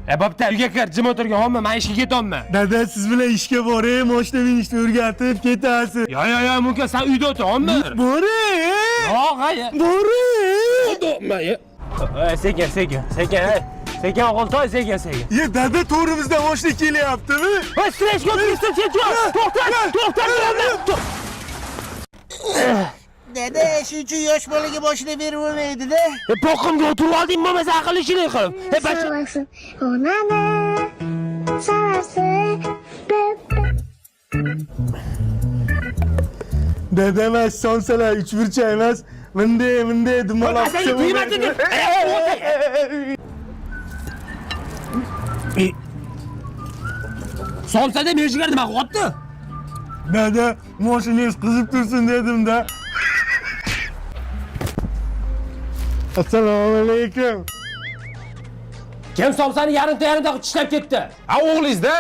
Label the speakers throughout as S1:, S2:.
S1: E bo'pti, uyga kir, jim o'tirgin, homma, men ishga ketyapman.
S2: Dada, siz bilan ishga boray, mashina minishni o'rgatib ketasiz.
S1: Yo, yo, yo, mumkin sen uyda o'tir, homma.
S2: Boray!
S1: Yo'q, hay.
S2: Boray!
S1: Ey, sekin, sekin, sekin, ey. Sekin o'g'iltoy, sekin, sekin.
S2: Ya dada, to'g'rimizdan mashina kelyaptimi?
S1: Voy, streshga o'tiribsan, sen to'xta, to'xta, to'xta.
S3: Dada, shuning uchun yosh bolaga mashina berib bo'lmaydi-da.
S1: E, boqimga o'tirib olding, bo'lmasa aql ishini qilib. E, bash.
S4: Savarsın ona da savarsın bebe.
S2: Dada, emas, somsalar uchburchak emas. Bunday, bunday dumaloq.
S1: Senga tegma dedim. Somsada merjigar nima qilyapti?
S2: Dada, mashinangiz qizib tursin dedim-da. Assalomu alaykum.
S1: Kim somsani yarimta yarimta qilib tishlab ketdi?
S5: Ha, o'g'lingizda?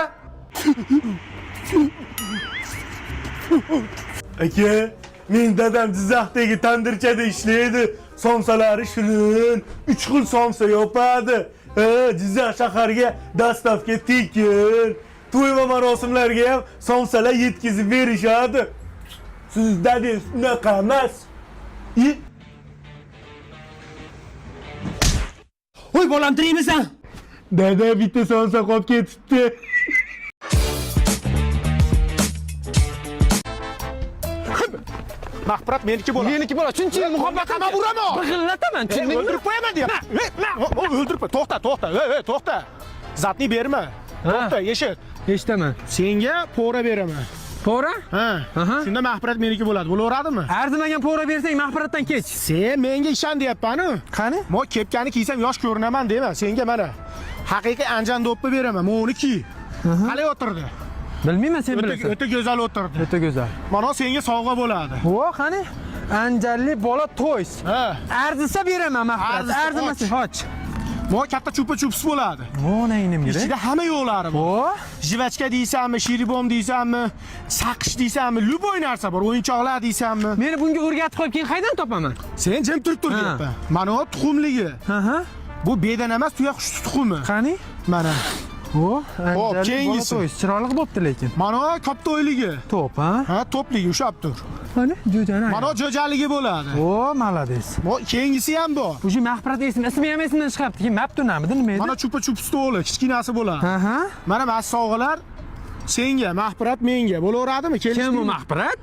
S2: Aka, men dadam Jizzaxdagi tandirchada ishlaydi. Somsalari shirin, 3 xil somsa yopadi. Ha, Jizzax shahariga dastavka tekin. To'y va marosimlarga ham somsalar yetkazib berishadi. Siz dadangiz unaqa emas. I,
S1: Voy bolam, tirikmisan?
S2: Dada, bitta somsa qolib ketibdi.
S6: Mahpirat meniki bo'ladi.
S5: Meniki bo'ladi. Chunki muhabbat
S6: Hamma uraman.
S5: Big'illataman, tushundingmi?
S6: O'ldirib qo'yaman deyapman. O'ldirib qo'y. To'xta, to'xta. Ey, ey, to'xta. Zatni berma. To'xta, eshit.
S5: Eshitaman.
S6: Senga pora beraman.
S5: Pora?
S6: Ha.
S5: Aha.
S6: Shunda mahpirat meniki bo'ladi. Bo'laveradimi?
S5: Arzimagan pora bersang, mahpiratdan kech.
S6: Sen menga ishon deyapman-ku.
S5: Qani?
S6: Mo kepkani kiysam yosh ko'rinaman dema. Senga mana haqiqiy anjan do'ppi beraman. Mo uni kiy. Qalay o'tirdi?
S5: Bilmayman, sen
S6: O'ta,
S5: bilasan.
S6: o'ta go'zal o'tirdi.
S5: O'ta go'zal.
S6: Mana senga sovg'a bo'ladi.
S5: Vo, qani? Anjanli bola toys.
S6: Ha.
S5: Arzisa beraman mahpirat.
S6: Arzisa,
S5: Arzimasa, och.
S6: Mo katta chupa chups bo'ladi.
S5: Vo, naynim kerak.
S6: Ichida hamma yo'qlari bor.
S5: Vo,
S6: Jivachka deysanmi, shiribom deysanmi, saqish deysanmi, любой narsa bor, o'yinchoqlar deysanmi.
S5: Meni bunga o'rgatib qo'yib, keyin qaydan topaman?
S6: Sen jim turib tur
S5: Ha.
S6: deyapman. Mana bu tuxumligi.
S5: Aha.
S6: Bu bedana emas, tuya qush tuxumi.
S5: Qani?
S6: Mana.
S5: Vo, anjanli bola
S6: keyingisi.
S5: toys. Chiroyli bo'pti lekin.
S6: Mana bu katta o'yligi.
S5: To'p, ha?
S6: Ha, to'pligi ushlab tur.
S5: Qani, jo'jani.
S6: Mana bu jo'jaligi bo'ladi.
S5: Vo, malades.
S6: Bu keyingisi ham bor.
S5: Уже mahpirat esim, ismi ham esimdan chiqyapti. Keyin mabtunamidi nima edi?
S6: Mana chupa chup stoli, kichkinasi bo'ladi.
S5: Aha.
S6: Mana mana sovg'alar senga, mahpirat menga. Bo'laveradimi?
S5: Kim bu
S6: Kelishdingmi?
S5: mahpirat?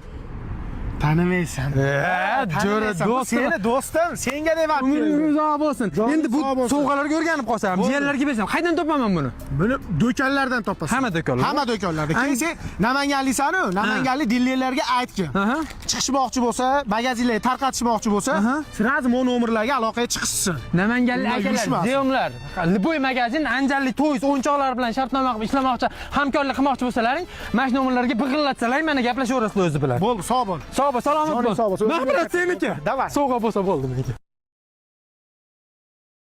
S6: Tanimaysan.
S5: Jo'ra
S6: Tanimaysan. Bu
S5: do'stim.
S6: Seni do'stim, senga deyapti.
S5: Umringiz uzoq bo'lsin.
S6: Joningiz
S5: Endi bu
S6: sog' bo'lsin.
S5: sovg'alarga o'rganib qolsam, jiyanlarga bersam, qaydan topaman buni?
S6: Buni do'konlardan topasan.
S5: Hamma do'konlarda?
S6: Hamma do'konlarda. Keyin sen Namanganlisan-u, Namanganlik dillerlarga aytgin.
S5: Aha.
S6: Chiqishmoqchi bo'lsa, magazinlarga tarqatishmoqchi bo'lsa,
S5: Aha.
S6: sразу mo nomerlarga aloqaga chiqishsin.
S5: Namanganlik
S6: Bundan
S5: akalar,
S6: yurishmasin.
S5: zeyomlar, Liboy magazin Anjanli toys o'yinchoqlari bilan shartnoma qilib ishlamoqchi, hamkorlik qilmoqchi bo'lsalaring, mana shu nomerlarga big'illatsalar, mana gaplashaverasizlar o'zi bilan.
S6: Bo'ldi, sog' bo'l.
S5: Sog' bo'l, salomat
S6: Joning
S5: bo'l.
S6: sog' bo'lsin.
S5: Mahpirat seniki.
S6: Давай.
S5: Sovg'a bo'lsa bo'ldi menga.